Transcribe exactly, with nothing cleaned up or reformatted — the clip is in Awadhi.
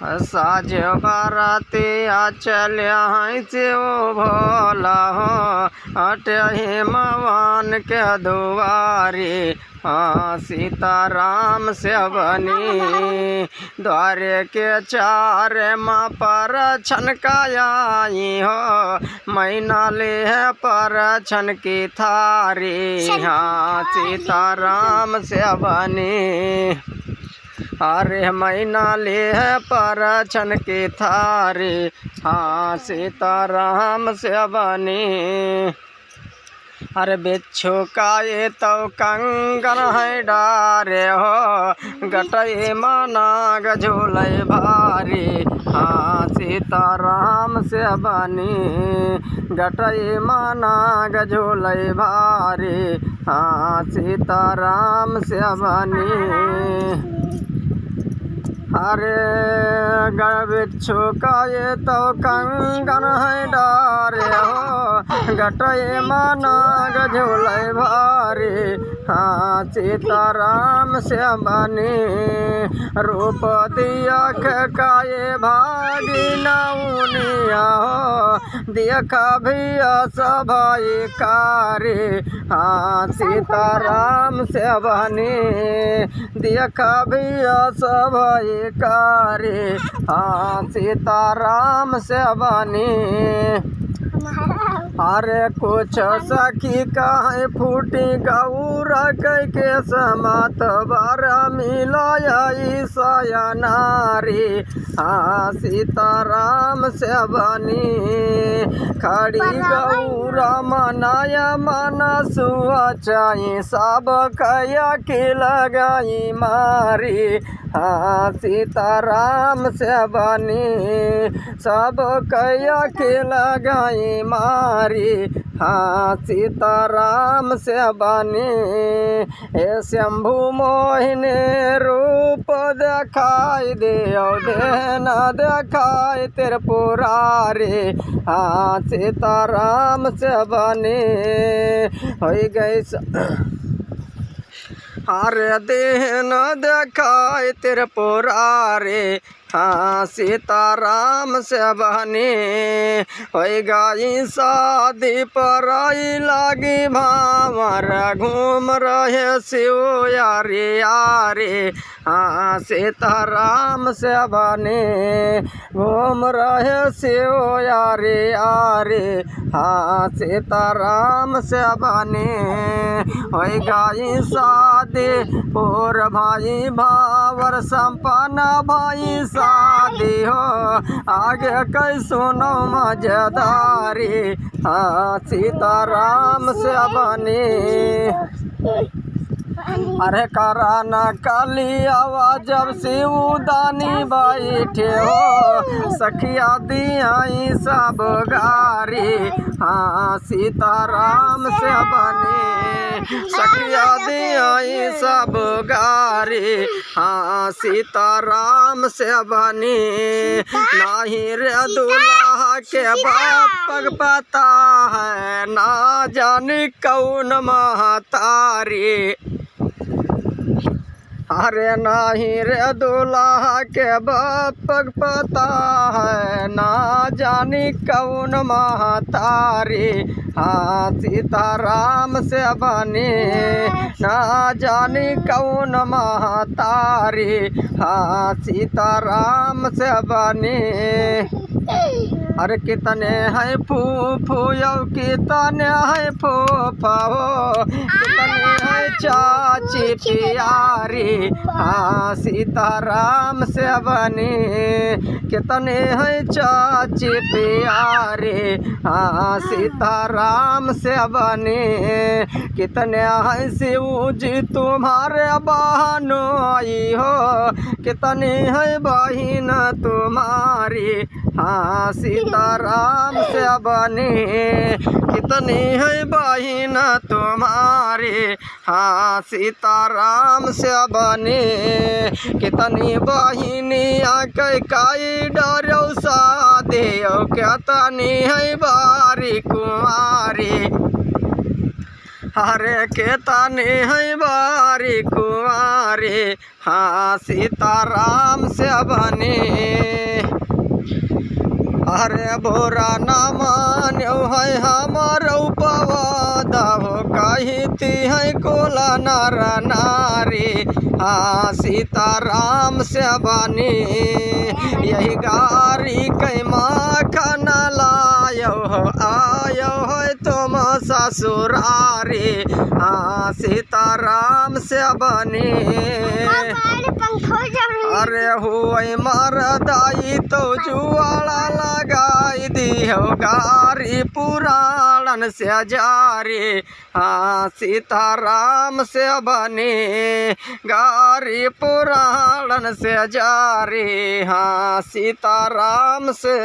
साज बरातिया चले हैं शिव भोला हो, अटही मवान के दुआरी। हाँ, सीताराम से बनी द्वारे के चार माँ पर छनकाई हो, मैना ले है पर छन की थारी। हाँ, सीताराम से बनी, अरे मैना ले है पर छन की थारी। हाँ, सीताराम से बनी। अरे बिच्छू का ये तो कंगन है डारे हो, गटई मा नाग झूले भारी। हाँ, सीताराम से बनी, गटई मा नाग झूले भारी। हाँ, सीताराम से बनी। अरे गड़ बिच्छू का ये तो कंगन है डारे हो, गटई मा नाग झूले भारी। हाँ, सीताराम से बनी रूप दिया के काये भागी नौनिया हो, देखा भैया सभाई कारी। हाँ, सीताराम से बनी देखा भैया सभाई कारी। हाँ, सीताराम से बनी। अरे कुछ सखी कहे फूटी गौरा कह के समात बर मिलाया ईसाया नारी। हाँ, सीताराम से बनी खड़ी गौरा मनाया मन सुआ चाही सब कया के लगाई मारी। हाँ, सीताराम से बनी सब कया के लगाई मारी। हाँ, सीताराम से बनी। हे शंभु मोहिनी रूप देखाई देव, देह न देखाई त्रिपुरारी। हाँ, सीताराम से बनी होई गई स-, अरे देह न देखाई त्रिपुरारी। हाँ, सीताराम से बनी होई गई शादी पर आई लागी भावर घूम रहे शिव यारी यारी। हाँ, सीताराम से बनी घूम रहे शिव यारी यारी। हाँ, सीताराम से बनी होई गई शादी, पूर भाई भावर संपन्न भाई शादी हो, आगे कई सुनो मजेदारी। हाँ, सीताराम से बनी। अरे करा न कलियावा जब शिवदानी बैठे हो, सखिया दियाई सब गारी। हाँ, सीताराम से बनी सखिया दियाई सब गारी। हाँ, सीताराम से बनी। नाही रे दुल्हा के बाप पग पता है, ना जानी कौन महतारी। अरे नाही रे दुल्हा के बाप पता है, ना जानी कौन महतारी। हाँ, सीताराम से बनी, ना जानी कौन महतारी। हाँ, सीताराम से बनी। अरे कितने हैं फूफू यो, कितने हैं फूफा हो, कितने हैं चाची प्यारी। हाँ, सीताराम से बनी। कितने हैं चाची प्यारी, हाँ, सीताराम से बनी। कितने हैं शिव जी तुम्हारे बहनोई हो, कितनी है बहिन तुम्हारी। हाँ, सीताराम से बनी। कितनी है बहिन तुम्हारी। हाँ, सीताराम से बनी। कितनी बहिनिया के कई डरौ शादी, कितनी है बारी कुंवारी। अरे कितनी है बारी कुंवारी। हाँ, सीताराम से बनी। अरे बुरा ना मान्यो है हमर उपवाद हो, कहिती है कुल नर नारी, हाँ सीताराम से बनी। यही गारी कै माखन लायो हो, आयो है तुम ससुरारी, हाँ सीताराम से बनी। अरे हुई मरदाई तो जुआला लगाई दियो, गारी पुराणन से जारी, हाँ सीताराम से बनी, गारी पुराणन से जारी, हाँ सीताराम से।